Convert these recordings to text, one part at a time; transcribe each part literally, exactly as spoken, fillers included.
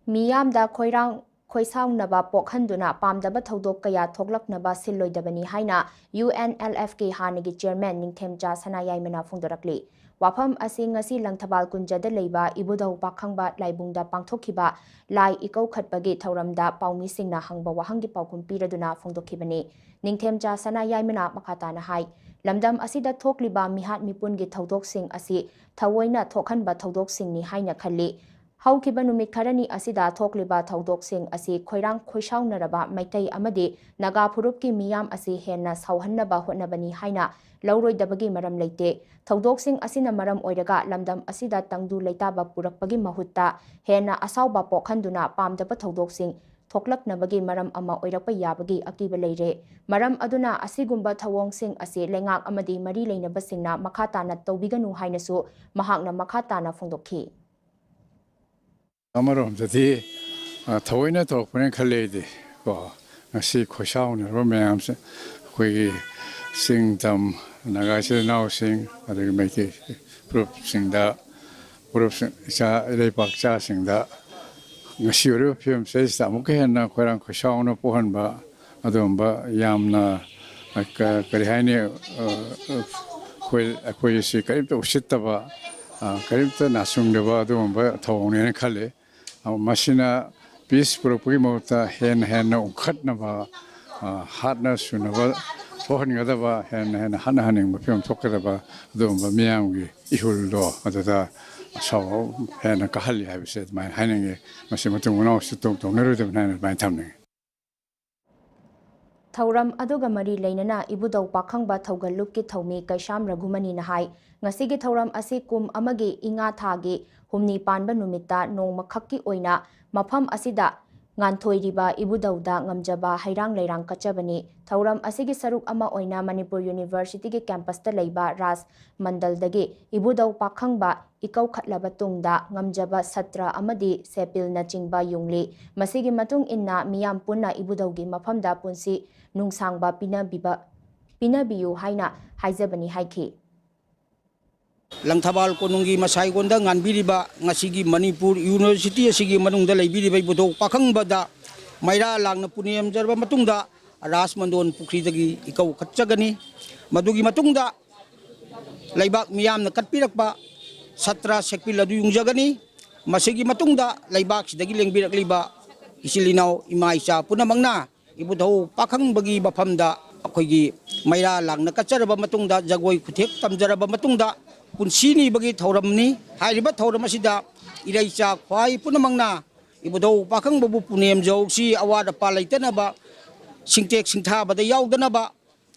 ꯃꯤꯌꯥꯝꯗ ꯈꯣꯏꯔꯥꯡ ꯈꯣꯏꯁꯥꯎꯅꯕ ꯄꯣꯛꯍꯟꯗꯨꯅ ꯄꯥꯝꯗꯕ ꯊꯧꯗꯣꯛ ꯀꯌꯥ ꯊꯣꯛꯂꯛꯅꯕ ꯁꯤꯜꯂꯣꯏꯗꯕꯅꯤ ꯍꯥꯏꯅ ꯌꯨ ꯑꯦꯟ ꯑꯦꯜ ꯑꯦꯐ ꯀꯦ ꯍꯥꯟꯅꯒꯤ ꯆꯤꯌꯔꯃꯦꯟ ꯅꯤꯡꯊꯦꯝꯆꯥ ꯁꯅꯥꯌꯥꯏꯃꯅ ꯐꯣꯡꯗꯣꯔꯛꯂꯤ꯫ ꯋꯥꯐꯝ ꯑꯁꯤ ꯉꯁꯤ ꯂꯪꯊꯕꯥꯜ ꯀꯨꯟꯖꯗ ꯂꯩꯕ ꯏꯕꯨꯙꯧ ꯄꯥꯈꯪꯕ ꯂꯥꯏꯕꯨꯡꯗ ꯄꯥꯡꯊꯣꯛꯈꯤꯕ ꯂꯥꯏ ꯏꯀꯧꯈꯠꯄꯒꯤ ꯊꯧꯔꯝꯗ ꯄꯥꯎꯃꯤꯁꯤꯡꯅ ꯍꯪꯕ ꯋꯥꯍꯪꯒꯤ ꯄꯥꯎꯈꯨꯝ ꯄꯤꯔꯗꯨꯅ ꯐꯣꯡꯗꯣꯛꯈꯤꯕꯅꯤ꯫ ꯅꯤꯡꯊꯦꯝꯆꯥ ꯁꯅꯥꯌꯥꯏꯃꯅ ꯃꯈꯥ ꯇꯥꯅ ꯍꯥꯏ, ꯂꯝꯗꯝ ꯑꯁꯤꯗ ꯊꯣꯛꯂꯤꯕ ꯃꯤꯍꯥꯠ ꯃꯤꯄꯨꯟꯒꯤ ꯊꯧꯗꯣꯛꯁꯤꯡ ꯑꯁꯤ ꯊꯑꯣꯏꯅ ꯊꯣꯛꯍꯟꯕ ꯊꯧꯗꯣꯛꯁꯤꯡꯅꯤ ꯍꯥꯏꯅ ꯈꯜꯂꯤ꯫ ꯍꯧꯈꯤꯕ ꯅꯨꯃꯤꯠ ꯈꯔꯅꯤ ꯑꯁꯤꯗ ꯊꯣꯛꯂꯤꯕ ꯊꯧꯗꯣꯛꯁꯤꯡ ꯑꯁꯤ ꯈꯣꯏꯔꯥꯡ ꯈꯣꯏꯁꯥꯎꯅꯔꯕ ꯃꯩꯇꯩ ꯑꯃꯗꯤ ꯅꯥꯒꯥ ꯐꯨꯔꯨꯞꯀꯤ ꯃꯤꯌꯥꯝ ꯑꯁꯤ ꯍꯦꯟꯅ ꯁꯥꯎꯍꯟꯅꯕ ꯍꯣꯠꯅꯕꯅꯤ ꯍꯥꯏꯅ ꯂꯧꯔꯣꯏꯗꯕꯒꯤ ꯃꯔꯝ ꯂꯩꯇꯦ꯫ ꯊꯧꯗꯣꯛꯁꯤꯡ ꯑꯁꯤꯅ ꯃꯔꯝ ꯑꯣꯏꯔꯒ ꯂꯝꯗꯝ ꯑꯁꯤꯗ ꯇꯪꯗꯨ ꯂꯩꯇꯥꯕ ꯄꯨꯔꯛꯄꯒꯤ ꯃꯍꯨꯠꯇ ꯍꯦꯟꯅ ꯑꯁꯥꯎꯕ ꯄꯣꯛꯍꯟꯗꯨꯅ ꯄꯥꯝꯗꯕ ꯊꯧꯗꯣꯛꯁꯤꯡ ꯊꯣꯛꯂꯛꯅꯕꯒꯤ ꯃꯔꯝ ꯑꯃ ꯑꯣꯏꯔꯛꯄ ꯌꯥꯕꯒꯤ ꯑꯀꯤꯕ ꯂꯩꯔꯦ꯫ ꯃꯔꯝ ꯑꯗꯨꯅ ꯑꯁꯤꯒꯨꯝꯕ ꯊꯧꯑꯣꯡꯁꯤꯡ ꯑꯁꯤ ꯂꯩꯉꯥꯛ ꯑꯃꯗꯤ ꯃꯔꯤ ꯂꯩꯅꯕꯁꯤꯡꯅ ꯃꯈꯥ ꯇꯥꯅ ꯇꯧꯕꯤꯒꯅꯨ ꯍꯥꯏꯅꯁꯨ ꯃꯍꯥꯛꯅ ꯃꯈꯥ ꯇꯥꯅ ꯐꯣꯡꯗꯣꯛꯈꯤ꯫ ꯑꯃꯔꯣꯝꯗꯗꯤ, ꯑ, ꯊꯑꯣꯏꯅ ꯇꯧꯔꯛꯄꯅꯦ ꯈꯜꯂꯦ ꯑꯩꯗꯤ꯫ ꯀꯣ, ꯉꯁꯤ ꯈꯣꯏꯁꯥꯎꯅꯔꯕ ꯃꯌꯥꯝꯁꯦ, ꯑꯩꯈꯣꯏꯒꯤ ꯆꯤꯡ ꯇꯝ ꯅꯥꯒꯥ ꯏꯆꯤꯜ ꯏꯅꯥꯎꯁꯤꯡ, ꯑꯗꯒꯤ ꯃꯩꯇꯩ ꯐꯨꯔꯨꯞꯁꯤꯡꯗ, ꯐꯨꯔꯨꯞꯁꯤꯡ, ꯏꯆꯥ, ꯏꯔꯩꯄꯥꯛ ꯏꯆꯥꯁꯤꯡꯗ ꯉꯁꯤ ꯑꯣꯏꯔꯤꯕ ꯐꯤꯕꯝꯁꯤꯗꯩꯁꯤꯗ ꯑꯃꯨꯛꯀ ꯍꯦꯟꯅ ꯈꯣꯏꯔꯥꯡ ꯈꯣꯏꯁꯥꯎꯅ ꯄꯣꯛꯍꯟꯕ, ꯑꯗꯨꯒꯨꯝꯕ ꯌꯥꯝꯅ, ꯑ, ꯀ-, ꯀꯔꯤ ꯍꯥꯏꯅꯤ, ꯑ, ꯑ, ꯑꯩꯈꯣꯏ, ꯑꯩꯈꯣꯏꯁꯤ ꯀꯔꯤꯝꯇ ꯎꯁꯤꯠꯇꯕ, ꯑ, ꯀꯔꯤꯝꯇ ꯅꯥꯆꯨꯡꯗꯕ ꯑꯗꯨꯒꯨꯝꯕ ꯊꯧꯑꯣꯡꯅꯦꯅ ꯈꯜꯂꯤ꯫ ꯑ, ꯃꯁꯤꯅ ꯄꯤꯁ ꯄꯨꯔꯛꯄꯒꯤ ꯃꯍꯨꯠꯇ ꯍꯦꯟꯅ ꯍꯦꯟꯅ ꯎꯪꯈꯠꯅꯕ, ꯑ, ꯍꯥꯠꯅ ꯁꯨꯅꯕ ꯊꯣꯛꯍꯟꯒꯗꯕ, ꯍꯦꯟꯅ ꯍꯦꯟꯅ ꯍꯥꯠꯅꯍꯟꯅꯤꯡꯕ ꯐꯤꯕꯝ ꯊꯣꯛꯀꯗꯕ ꯑꯗꯨꯒꯨꯝꯕ ꯃꯤꯌꯥꯝꯒꯤ ꯏꯍꯨꯜꯗꯣ ꯑꯗꯨꯗ ꯑꯁꯥꯎꯕ ꯍꯦꯟꯅ ꯀꯥꯍꯜꯂꯤ ꯍꯥꯏꯕꯁꯦ ꯑꯗꯨꯃꯥꯏꯅ ꯍꯥꯏꯅꯤꯡꯉꯤ꯫ ꯃꯁꯤ ꯃꯇꯨꯡ ꯃꯅꯥꯎꯁꯨ ꯇꯧ-, ꯇꯧꯅꯔꯣꯏꯗꯕꯅꯤ ꯍꯥꯏꯅ ꯑꯗꯨꯃꯥꯏꯅ ꯊꯝꯅꯤꯡꯉꯤ꯫ ꯊꯧꯔꯝ ꯑꯗꯨꯒ ꯃꯔꯤ ꯂꯩꯅꯅ ꯏꯕꯨꯙꯧ ꯄꯥꯈꯪꯕ ꯊꯧꯒꯜ ꯂꯨꯞꯀꯤ ꯊꯧꯃꯤ ꯀꯩꯁꯥꯝ ꯔꯘꯨꯃꯅꯤꯅ ꯍꯥꯏ, ꯉꯁꯤꯒꯤ ꯊꯧꯔꯝ ꯑꯁꯤ ꯀꯨꯝ ꯑꯃꯒꯤ ꯏꯉꯥ ꯊꯥꯒꯤ ꯍꯨꯝꯅꯤ ꯄꯥꯟꯕ ꯅꯨꯃꯤꯠꯇ ꯅꯣꯡꯃꯈꯛꯀꯤ ꯑꯣꯏꯅ ꯃꯐꯝ ꯑꯁꯤꯗ ꯉꯥꯟꯊꯣꯏꯔꯤꯕ ꯏꯕꯨꯙꯧꯗ ꯉꯝꯖꯕ ꯍꯩꯔꯥꯡ ꯂꯩꯔꯥꯡ ꯀꯠꯆꯕꯅꯤ꯫ ꯊꯧꯔꯝ ꯑꯁꯤꯒꯤ ꯁꯔꯨꯛ ꯑꯃ ꯑꯣꯏꯅ ꯃꯅꯤꯄꯨꯔ ꯌꯨꯅꯤꯚꯔꯁꯤꯇꯤꯒꯤ ꯀꯦꯝꯄꯁꯇ ꯂꯩꯕ ꯔꯥꯖ ꯃꯟꯗꯜꯗꯒꯤ ꯏꯕꯨꯙꯧ ꯄꯥꯈꯪꯕ ꯏꯀꯧꯈꯠꯂꯕ ꯇꯨꯡꯗ ꯉꯝꯖꯕ ꯁꯇ꯭ꯔ ꯑꯃꯗꯤ ꯁꯦꯄꯤꯜꯅꯆꯤꯡꯕ ꯌꯨꯡꯂꯤ꯫ ꯃꯁꯤꯒꯤ ꯃꯇꯨꯡ ꯏꯟꯅ ꯃꯤꯌꯥꯝ ꯄꯨꯟꯅ ꯏꯕꯨꯙꯧꯒꯤ ꯃꯐꯝꯗ ꯄꯨꯟꯁꯤ ꯅꯨꯡꯁꯥꯡꯕ ꯄꯤꯅꯕꯤꯕ, ꯄꯤꯅꯕꯤꯌꯨ ꯍꯥꯏꯅ ꯍꯥꯏꯖꯕꯅꯤ ꯍꯥꯏꯈꯤ꯫ ꯂꯪꯊꯕꯥꯜ ꯀꯣꯅꯨꯡꯒꯤ ꯃꯁꯥꯏꯒꯣꯟꯗ ꯉꯥꯟꯕꯤꯔꯤꯕ ꯉꯁꯤꯒꯤ ꯃꯅꯤꯄꯨꯔ ꯌꯨꯅꯤꯚꯔꯁꯤꯇꯤ ꯑꯁꯤꯒꯤ ꯃꯅꯨꯡꯗ ꯂꯩꯕꯤꯔꯤꯕ ꯏꯕꯨꯙꯧ ꯄꯥꯈꯪꯕꯗ ꯃꯩꯔꯥ ꯂꯥꯡꯅ ꯄꯨꯅꯦꯝꯖꯔꯕ ꯃꯇꯨꯡꯗ, ꯔꯥꯖꯃꯟꯗꯣꯟ ꯄꯨꯈ꯭ꯔꯤꯗꯒꯤ ꯏꯀꯧ ꯈꯠꯆꯒꯅꯤ꯫ ꯃꯗꯨꯒꯤ ꯃꯇꯨꯡꯗ ꯂꯩꯕꯥꯛ ꯃꯤꯌꯥꯝꯅ ꯀꯠꯄꯤꯔꯛꯄ ꯁꯠꯇ꯭ꯔ ꯁꯦꯛꯄꯤꯜ ꯑꯗꯨ ꯌꯨꯡꯖꯒꯅꯤ꯫ ꯃꯁꯤꯒꯤ ꯃꯇꯨꯡꯗ ꯂꯩꯕꯥꯛꯁꯤꯗꯒꯤ ꯂꯦꯡꯕꯤꯔꯛꯂꯤꯕ ꯏꯆꯤꯜ ꯏꯅꯥꯎ ꯏꯃꯥ ꯏꯆꯥ ꯄꯨꯝꯅꯃꯛꯅ ꯏꯕꯨꯙꯧ ꯄꯥꯈꯪꯕꯒꯤ ꯃꯐꯝꯗ ꯑꯩꯈꯣꯏꯒꯤ ꯃꯩꯔꯥ ꯂꯥꯡꯅ ꯀꯠꯆꯔꯕ ꯃꯇꯨꯡꯗ, ꯖꯒꯣꯏ ꯈꯨꯊꯦꯛ ꯇꯝꯖꯔꯕ ꯃꯇꯨꯡꯗ, ꯄꯨꯟꯁꯤ ꯅꯤꯕꯒꯤ ꯊꯧꯔꯝꯅꯤ꯫ ꯍꯥꯏꯔꯤꯕ ꯊꯧꯔꯝ ꯑꯁꯤꯗ ꯏꯔꯩꯆꯥ ꯈ꯭ꯋꯥꯏ ꯄꯨꯝꯅꯃꯛꯅ ꯏꯕꯨꯙꯧ ꯄꯥꯈꯪꯕꯕꯨ ꯄꯨꯅꯦꯝꯖꯧꯁꯤ ꯑꯋꯥꯠ ꯑꯄꯥ ꯂꯩꯇꯅꯕ, ꯁꯤꯡꯇꯦꯛ ꯁꯤꯡꯊꯥꯕꯗ ꯌꯥꯎꯗꯅꯕ,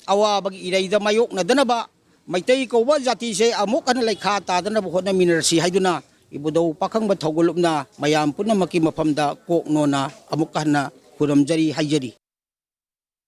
ꯑꯋꯥꯕꯒꯤ ꯏꯔꯩꯗ ꯃꯥꯌꯣꯛꯅꯗꯅꯕ, ꯃꯩꯇꯩ ꯀꯧꯕ ꯖꯥꯇꯤꯁꯦ ꯑꯃꯨꯛ ꯍꯟꯅ ꯂꯩꯈꯥ ꯇꯥꯗꯅꯕ ꯍꯣꯠꯅꯃꯤꯟꯅꯔꯁꯤ ꯍꯥꯏꯗꯨꯅ ꯏꯕꯨꯙꯧ ꯄꯥꯈꯪꯕ ꯊꯧꯒꯜꯂꯨꯞꯅ ꯃꯌꯥꯝ ꯄꯨꯝꯅꯃꯛꯀꯤ ꯃꯐꯝꯗ ꯀꯣꯛ ꯅꯣꯟꯅ ꯑꯃꯨꯛ ꯍꯟꯅ ꯈꯨꯔꯨꯝꯖꯔꯤ ꯍꯥꯏꯖꯔꯤ꯫